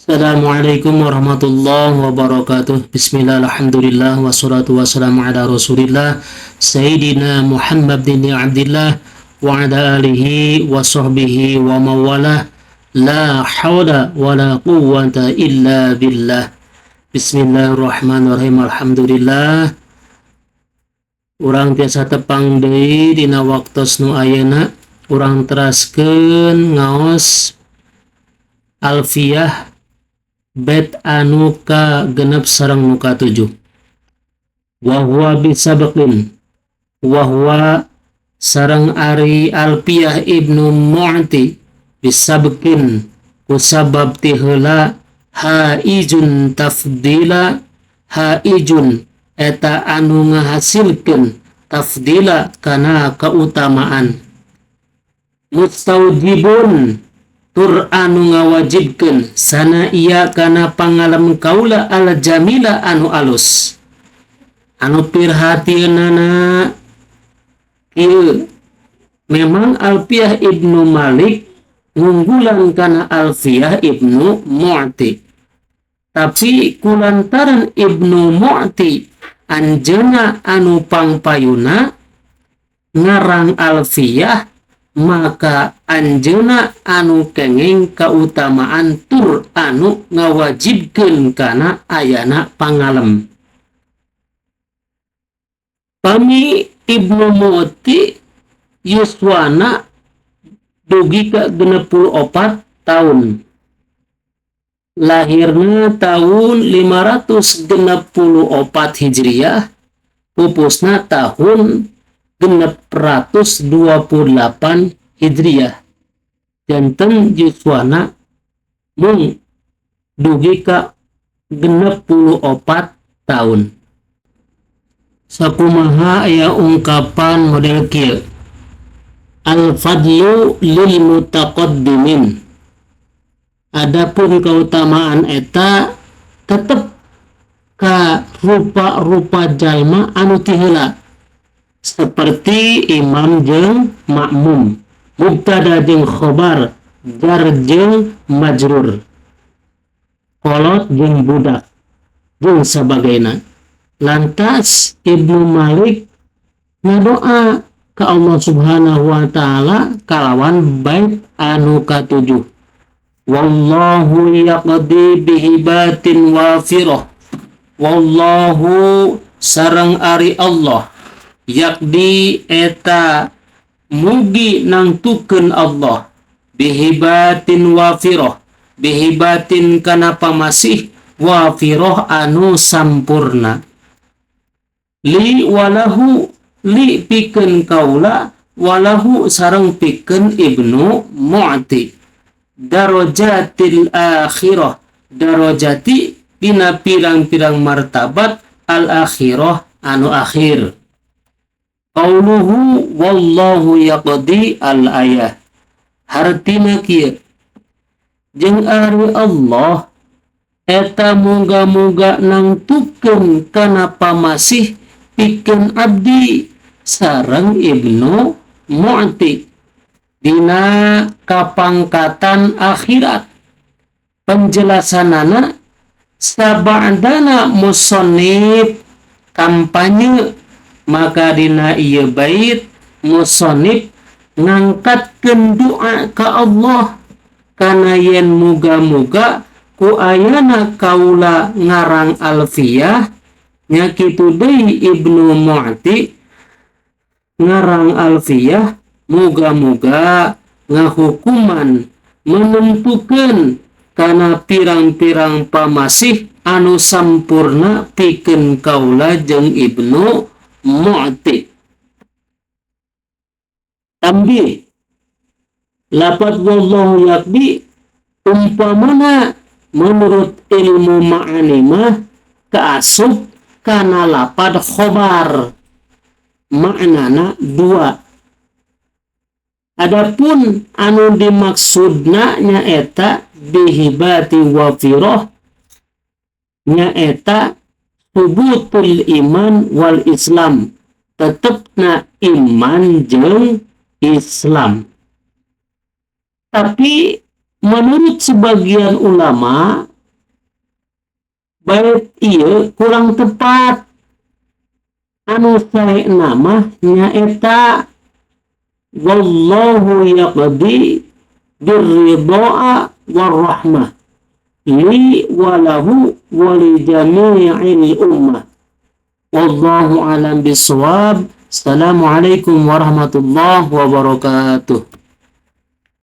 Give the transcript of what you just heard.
Assalamualaikum warahmatullahi wabarakatuh. Bismillah, alhamdulillah, wassalatu wassalamu ala rasulillah Sayyidina Muhammad bin Abdillah wa ala alihi wa sahbihi wa mawalah. La hawla wa la quwwata illa billah. Bismillahirrahmanirrahim. Alhamdulillah. Urang tiasa tepang deui dina waktos nu ayeuna. Urang teraskeun ngaos Alfiyah bait anu ka genep sareng nu katujuh. Wa huwa bisabqin, wa huwa sareng ari Alfiyah Ibnu Mu'ti bisabqin kusabab ti heula haijun tafdila, haijun eta anu ngahasilkeun tafdila kana kautamaan, mustaujibun tur anu ngawajibkeun sana iya kana pangalem kaula al jamila anu alus. Anu pirhatieunana kieu, memang Alfiyah Ibnu Malik ngunggulan kana Alfiyah Ibnu Mu'ti, tapi kulantaran Ibnu Mu'ti anjeunna anu pangpayuna ngarang Alfiyah, maka anjeunna anu kenging kautamaan tur anu ngawajibkeun kana ayana pangalem. Pami Ibnu Mu'ti yuswana dugi ka 64 tahun, lahirna tahun 564 Hijriah, pupusna tahun 628 Hijriah. Janten yuswana mung dugi ka 64 tahun. Sakumaha aya ungkapan model kieu, al-fadlu lil mutaqaddimin. Adapun keutamaan eta tetep ka rupa-rupa jalma anu ti heula, seperti imam jeung makmum, mubtada jeung khobar, jar jeung majrur, kolot jeung budak, jeung sabagainya. Lantas Ibnu Malik ngadoa ka Allah Subhanahu wa taala kalawan bait anu katujuh. Wallahu yaqdi bihibatin wafirah. Wallahu sareng ari Allah yakdi eta mugi nangtukeun Allah bihibatin wafirah, bihibatin kana pamasih wafirah anu sampurna. Li walahu, li pikeun kaula, walahu sareng pikeun Ibnu Mu'ti, darajatil akhirah, darajati dina pirang-pirang martabat al akhirah anu akhir. Qauluhu wallahu yaqdi al ayah, hartina kieu, jeung ari Allah eta muga-muga nangtukeun kana pamasih pikeun abdi sareng Ibnu Mu'ti dina kapangkatan akhirat. Penjelasanana sabadana musonib kampanye, maka dina ieu bait musonib ngangkatkeun doa ka Allah kana yen muga-muga Ku ayana kaula ngarang Alfiyah nya kitu deui Ibnu Mu'ti ngarang Alfiyah, muga-muga ngahukuman menentukeun kana pirang-pirang pamasih anu sampurna pikeun kaula jeung Ibnu Mu'ti. Tambih lapat wallahu yaqdi umpamana menurut ilmu ma'ani mah kaasup kana lapad khobar, maknana dua. Adapun anu dimaksudna nyaeta bihibati wafirah nyaeta subutul iman wal Islam, tetepna iman jeung Islam. Tapi menurut sebagian ulama bait ieu kurang tepat. Anu saena mah nyaeta wallahu yaqdi birridha'a warahmah li walahu wali jami'il ummah. Wallahu alam bisawab. Assalamualaikum warahmatullahi wabarakatuh.